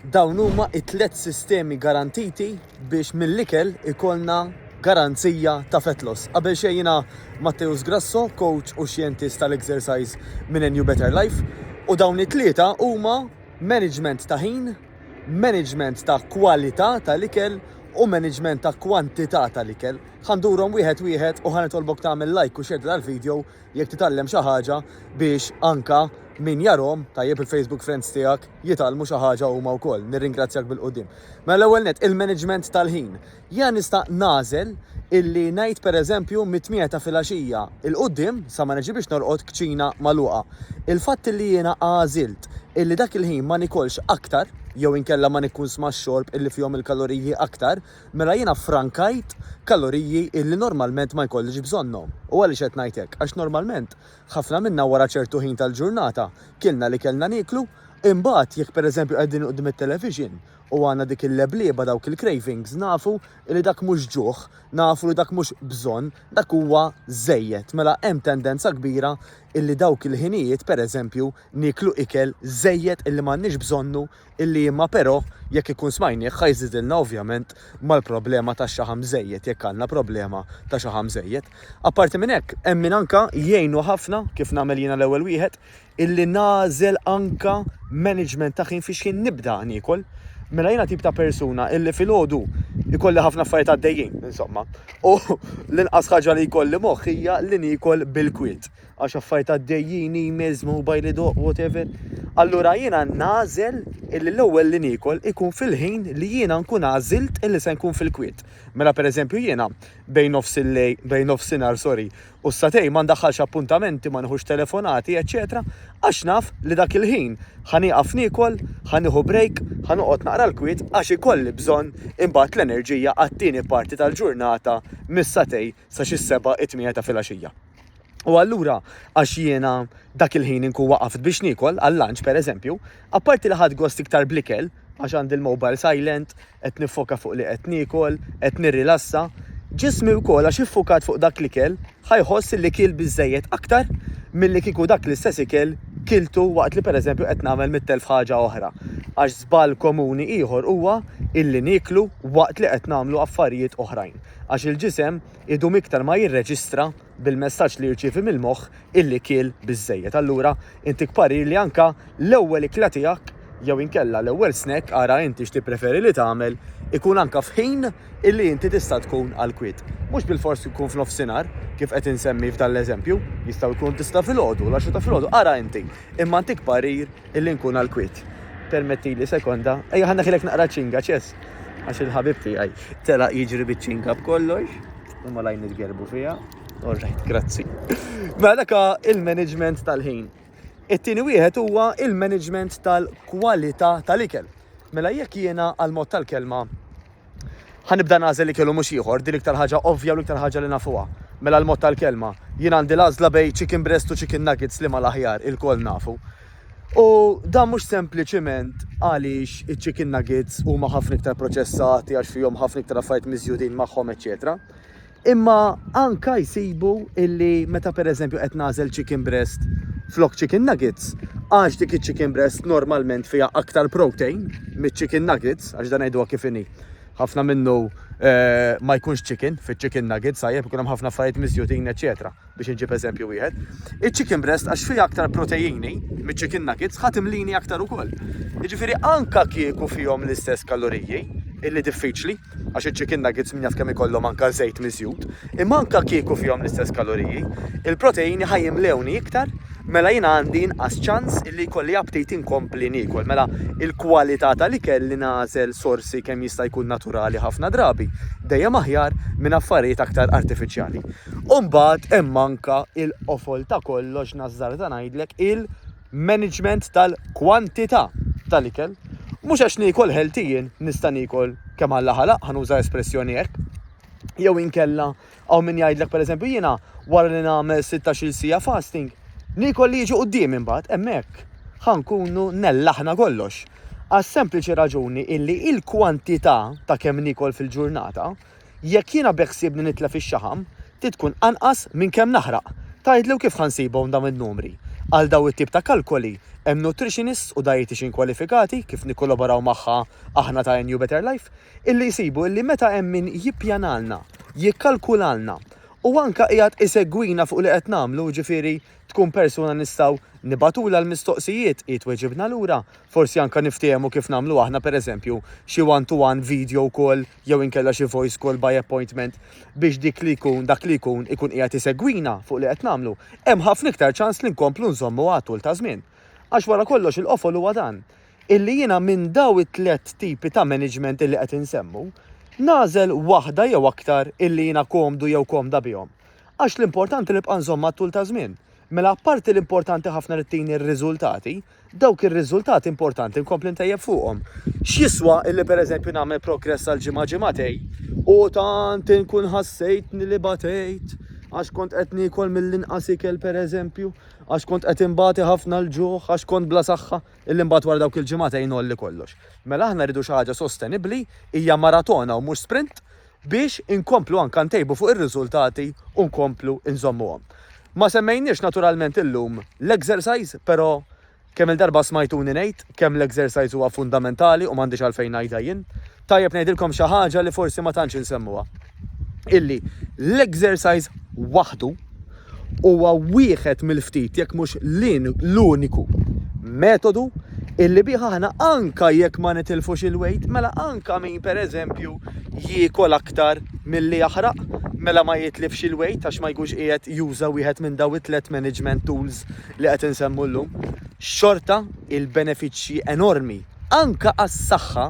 Dawn huma t-tlett sistemi garantiti biex mill-ikel ikollna garanzija ta' fat loss. Qabel xejn jiena Matteus Grasso, coach u xjentist tal-exercise minn A New Better Life, u dawn it-tlieta huma management ta' ħin, management ta' kwalità tal-ikel u management ta' kwantità tal-ikel. Ħa ndurhom wieħed wieħed u ħa nitolbok tagħmel like u share dal-video jekk titgħallem xi ħaġa biex anka min jarhom, tajjeb il-Facebook friends tiegħek, jitgħallmu xi ħaġa huma wkoll. Nirringrazzjak bil-quddiem. Mela l-ewwel nett, il-management tal-ħin. Jiena nista' nagħżel illi ngħid pereżempju mit-tmienja ta' filgħaxija 'l quddiem sa ma niġi biex norqod kċina magħluqa. Il-fatt illi jiena għażilt illi dak il-ħin ma nikolx aktar jew inkella ma nikkunsmax xorb illi fihom il-kaloriji aktar, Mela jiena ffrankajt kaloriji illi normalment ma jkollix bżonnhom. U għaliex qed ngħid hekk? Għax normalment ħafna minna wara ċertu ħin tal-ġurnata kilna li kellna nieklu, imbagħad jekk pereżempju qegħdin quddiem it-television u għandna dik il-leblieba dawk il-cravings nafu illi dak mhux ġuħ, nafu li dak mhux bżonn, dak huwa żejjed. Mela hemm tendenza kbira illi dawk il-ħinijiet pereżempju nieklu ikel żejjed illi m'għandniex bżonnu illi imma però jekk ikun smajnieh ħa jżidilna ovvjament mal-problema tax-xaħam żejjed jekk għandna problema ta' xaħam żejjed. Apparti minn hekk hemm min anka jgħinu ħafna kif nagħmel jiena l-ewwel wieħed illi nagħżel anka management ta' ħin fiex ħin nibda niekol. Mela jiena tip ta' persuna illi filgħodu ikolli ħafna affarijiet għaddejjin, insomma. U l-inqas ħaġa li jkolli moħħ hija li niekol bil-kwiet. għax affarijiet għaddejjin, emails, mobile idoqq, whatever. Allura jiena nagħżel illi l-ewwel li niekol ikun fil-ħin li jiena nkun għażilt illi se nkun fil-kwiet. Mela pereżempju jiena bejn nofs il-lejl, bejn nofsinhar sorry, u s-sagħtejn ma ndaħħalx appuntamenti, ma nieħux telefonati, eċċetera, għax naf li dak il-ħin ħa nieqaf niekol, ħa nieħu break, ħa noqgħod naqra l-kwiet għax ikolli bżonn imbagħad l-enerġija għat-tieni parti tal-ġurnata mis-sagħtejn sa xi s-sebgħa it-tmienja ta' filgħaxija. U allura għax jiena dak il-ħin inkun waqaft biex niekol għal-lunch pereżempju, apparti li ħadt gost iktar bl-ikel, għax għandi l-mobile silent, qed niffoka fuq li qed niekol, qed nirrilassa, ġismi wkoll għax iffukat fuq dak l-ikel ħa jħoss li kiel biżżejjed aktar milli kieku dak l-istess ikel kiltu waqt li pereżempju qed nagħmel mit-telf ħaġa oħra. Għax żball komuni ieħor huwa illi nieklu waqt li qed nagħmlu affarijiet oħrajn. Għax il-ġisem idum iktar ma jirreġistra bil-messaġġ li jirċievi mill-moħħ illi kiel biżżejjed. Allura intik parir li anka l-ewwel ikla tiegħek jew inkella l-ewwel snack, ara inti x'tippreferi li tagħmel, ikun anka f'ħin illi inti tista' tkun għall-kwiet. Mhux bilfors ikun f'nofsinhar, kif qed insemmi f'dan l-eżempju, jistgħu jkun tista' filgħodu, l-għaxra ta' filgħodu, ara inti. Imma ntik parir illi nkun għall-kwiet. Permettili sekonda, ejja ħa neħilek naqra ċinga, ċess. Għax il-ħabib tiegħi telaq jiġri biċ-ċinga b'kollox, u malajr nitgerbu fiha. All right, grazzi. Mela dak il-management tal-ħin. It-tieni wieħed huwa il-management tal-kwalità tal-ikel. Mela jekk jiena għal mod tal-kelma ħa nibda nagħżel ikel u mhux ieħor, din l-iktar ħaġa ovvja u l-iktar ħaġa li nafuha. Mela l-mod tal-kelma, jien għandi l-għażla bejn chicken breast u chicken nuggets liema l-aħjar, ilkoll nafu. U dan mhux sempliċiment għaliex iċ-chicken nuggets huma ħafna iktar proċessati għax fihom ħafna iktar affarijiet miżjudin magħhom, eċċetera. Imma anka jsibu illi meta pereżempju qed nagħżel chicken breast flok chicken nuggets, għax dik iċ-chicken breast normalment fiha aktar protein miċ-chicken nuggets, għax dan ngħiduha kif inhi. Ħafna minnu eh, ma jkunx chicken fiċ-chicken nuggets, sajjeb ikun hemm ħafna affarijiet miżjudin, eċċetera. Biex inġib eżempju wieħed. Iċ-chicken breast għax fiha aktar proteini miċ-chicken nuggets ħa timlini aktar ukoll. Jiġifieri anka kieku fihom l-istess kaloriji, illi diffiċli, għax iċ-chicken nuggets min jaf kemm ikollhom anka żejt miżjud, imma anka kieku fihom l-istess kaloriji, il-proteini ħa jimlewni iktar, mela jiena għandi inqas ċans illi jkolli aptit inkompli niekol. Mela il-kwalità tal-ikel li nagħżel sorsi kemm jista' jkun naturali ħafna drabi, dejjem aħjar minn affarijiet aktar artifiċjali. U mbagħad hemm anka il-qofol ta' kollox nażżarda ngħidlek il-management tal-kwantità tal-ikel. Mhux għax niekol healthy jien nista' niekol kemm Alla ħalaq, ħa nuża espressjoni hekk. Jew inkella hawn min jgħidlek pereżempju jiena wara li nagħmel 16-il siegħa fasting, niekol li jiġi quddiemi mbagħad hemmhekk ħa nkunu nellaħna kollox. Għas-sempliċi raġuni illi il-kwantità ta' kemm niekol fil-ġurnata Jekk jiena beħsiebni nitlef ix-xaħam, trid tkun anqas minn kemm naħraq. Tgħidli u kif ħa nsibhom dawn in-numri? Għal daw it-tip ta' kalkoli hemm nutritionists u dietitian kwalifikati kif nikkollaboraw magħha aħna ta' New Better Life illi jsibu illi meta hemm min jippjanalna, jikkalkulalna u anka qiegħed isegwina fuq li qed nagħmlu, ġifieri tkun persuna nistgħu nibagħtulha l-mistoqsijiet, hi tweġibna lura, forsi anka niftehmu kif nagħmlu aħna pereżempju xi one to one video call jew inkella xi voice call by appointment biex dik li jkun dak li jkun ikun qiegħed isegwina fuq li qed nagħmlu, hemm ħafna iktar ċans li nkomplu nżommu għat-tul ta' żmien. Għax wara kollox il-qofol huwa dan, illi jiena minn daw it-tlett tipi ta' management illi qed insemmu, nagħżel waħda jew aktar illi jiena komdu jew komda bihom. Għax l-importanti nibqa' nżomm għat-tul ta' żmien. Mela apparti l-importanti ħafna li ttini r-riżultati, dawk ir-riżultati importanti nkompli ntejjeb fuqhom. X'jiswa illi pereżempju nagħmel progress għal ġimgħa ġimgħatej u tant inkun ħassejtni li batejt għax kont qed niekol mill-inqas ikel pereżempju, għax kont qed inbati ħafna l-ġuħ, għax kont bla saħħa, illi mbagħad wara dawk il-ġimgħatejn ngħolli kollox. Mela aħna rridu xi ħaġa sostenibbli, hija maratona u mhux sprint, biex inkomplu anka ntejbu fuq ir-riżultati u nkomplu nżommuhom. Ma semmejniex naturalment illum l-exercise, però kemm-il darba smajtuni ngħid kemm l-exercise huwa fundamentali u m'għandix għalfejn ngħidha jien. Tajjeb ngħidilkom xi ħaġa li forsi ma tantx insemmuha. Illi l-exercise waħdu huwa wieħed mill-ftit jekk mhux l-uniku metodu illi bih aħna anka jekk ma nitilfux il-weight, mela anka min pereżempju jiekol aktar milli jaħraq, mela ma jitlifx il-weight għax ma jkunx qiegħed juża wieħed minn daw it-tlet management tools li qed insemmu llum. Xorta il-benefiċċji enormi anka għas-saħħa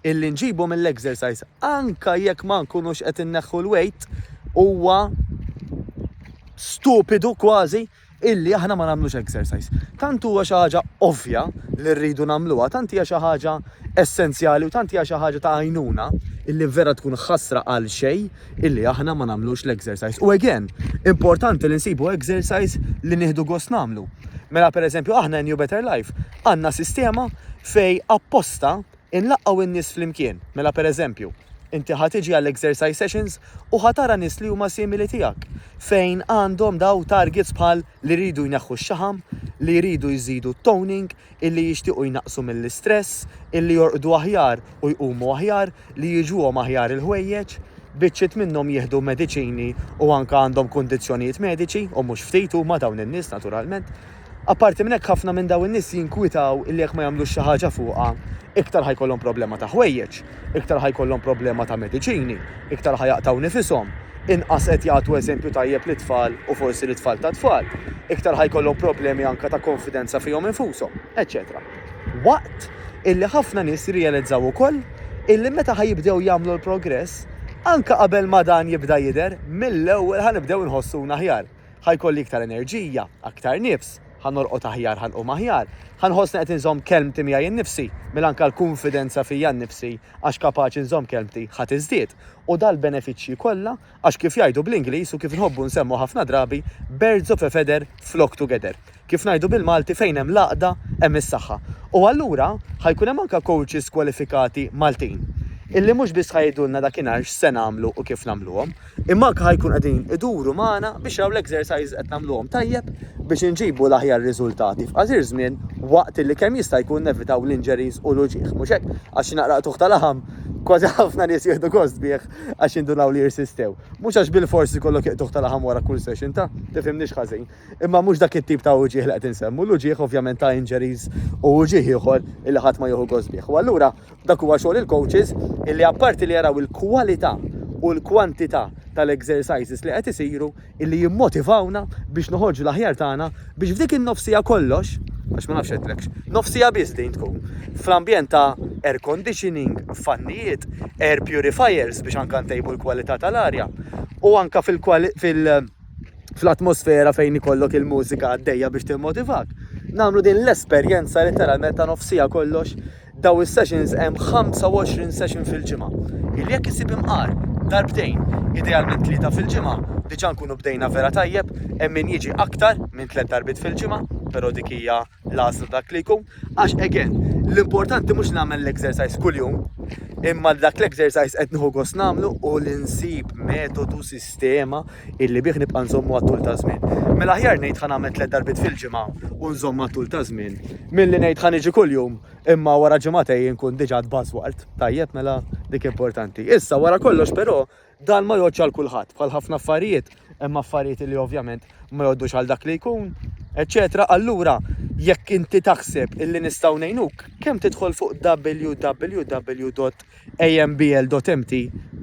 illi nġibu mill-exercise anka jekk ma nkunux qed inneħħu l-weight huwa stupidu kważi illi aħna ma nagħmlux exercise. Tant huwa xi ħaġa ovvja li rridu nagħmluha, tant hija xi ħaġa essenzjali u tant hija xi ħaġa ta' għajnuna illi vera tkun ħasra għal xejn illi aħna ma nagħmlux l-exercise. U again, importanti li nsibu exercise li nieħdu gost nagħmlu. Mela pereżempju aħna New Better Life għandna sistema fej apposta Inlaqqgħu n-nies flimkien, mela pereżempju, inti ħa tiġi għall-exercise sessions u ħa tara nies li huma simili tiegħek, fejn għandhom daw targets bħal li jridu jneħħu x-xaħam, li jridu jżidu t-toning, illi jixtiequ jnaqqsu mill-istress, illi jorqdu aħjar u jqumu aħjar, li jiġuhom aħjar il-ħwejjeġ, biċċiet minnhom jieħdu mediċini u anke għandhom kundizzjonijiet mediċi, u mhux ftit huma dawn in-nies naturalment. Apparti minn hekk ħafna minn dawn in-nies jinkwitaw illi jekk ma jagħmlux xi ħaġa fuqha, iktar ħa jkollhom problema ta' ħwejjeġ, iktar ħa jkollhom problema ta' mediċini, iktar ħa jaqtgħu nifishom, inqas qed jagħtu eżempju tajjeb lit-tfal u forsi lit-tfal tat-tfal, iktar ħa jkollhom problemi anke ta' konfidenza fihom infushom, eċċetera. Waqt illi ħafna nies jirrealizzaw ukoll illi meta ħa jibdew jagħmlu l-progress, anke qabel ma dan jibda jidher, mill-ewwel ħa nibdew inħossuna aħjar. Ħa jkolli iktar enerġija, aktar nifs, ħa norqod aħjar, ħa nqum aħjar, ħa nħossni qed inżomm kelmti miegħi nnifsi, mela anke l-kunfidenza fija nnifsi għax kapaċi nżomm kelmti ħa tiżdied. U dal-benefiċċji kollha għax kif jgħidu bl-Ingliż u kif nħobbu nsemmu ħafna drabi, birds of a feather flock together. Kif ngħidu bil-Malti fejn hemm l-għaqda hemm is-saħħa. U allura ħa jkun hemm anke coaches kwalifikati Maltin illi mhux biss ħa jgħidulna dakinhar x'se nagħmlu u kif nagħmluhom, Imma anke ħa jkun qegħdin iduru magħna biex jaraw l-exercises qed nagħmluhom tajjeb biex inġibu l-aħjar riżultati f'qasir żmien waqt li kemm jista' jkun nevitaw l-injuries u l-uġigħ. Mhux hekk? Għax xi naqra qtugħ ta' laħam kważi ħafna nies jieħdu gost bih għax jindunaw li jirsistew. Mhux għax bilfors ikollok qtugħ ta' laħam wara kull session ta' tifhimniex ħażin. Imma mhux dak it-tip ta' uġigħ li qed insemmu, l-uġigħ ovvjament ta' injuries u uġigħ ieħor illi ħadd ma jieħu gost bih. U allura Dak huwa xogħol il-coaches illi apparti li jaraw il-kwalità u l-kwantità tal-exercises li qed isiru illi jimmotivawna biex noħorġu l-aħjar tagħna biex f'dik in-nofsija kollox, għax ma nafx għedtlekx, nofsija biss din tkun, fl-ambjent ta' air conditioning, fannijiet, air purifiers biex anka ntejbu l-kwalità tal-arja u anka fil fl-atmosfera fejn ikollok il-mużika għaddejja biex timmotivak. Nagħmlu din l-esperjenza letteralment ta' nofsija kollox Daw is-sessions hemm 25 session fil-ġimgħa. Illi jekk isib imqar darbtejn, idealment tlieta fil-ġimgħa, diġà nkunu bdejna vera tajjeb, hemm min jiġi aktar minn tliet darbiet fil-ġimgħa, però dik hija l-għażla dak li jkun. Għax again, l-importanti mhux nagħmel l-exercise kuljum, Imma dak l-exercise qed nieħu gost nagħmlu u li nsib metodu, sistema illi bih nibqa' nżommu għat-tul ta' żmien. Mela aħjar ngħid ħa nagħmel tlett darbiet fil-ġimgħa u nżomm għat-tul ta' żmien milli ngħid ħa niġi kuljum imma wara ġimagħtejn inkun diġà tbażwart. Tajjeb mela dik importanti. Issa wara kollox però Dan ma jgħoddx għal kulħadd, bħal ħafna affarijiet, hemm affarijiet li ovvjament ma jgħoddux għal dak li jkun, eċċetera. Allura, jekk inti taħseb illi nistgħu ngħinuk, kemm tidħol fuq www.ambl.mt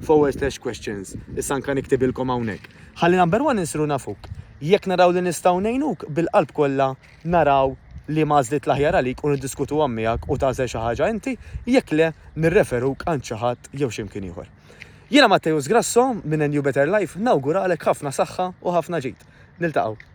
forward slash questions. Issa anke niktibilkom hawnhekk. Ħalli number one insiru nafuk. Jekk naraw li nistgħu ngħinuk, bil-qalb kollha naraw liema għażliet l-aħjar għalik u niddiskutuha miegħek u tagħżel xi ħaġa inti, jekk le, nirreferuk għand xi ħadd jew xi mkien ieħor. Jiena Matteus Grasso minn A New Better Life nawguralek ħafna saħħa u ħafna ġid. Niltaqgħu.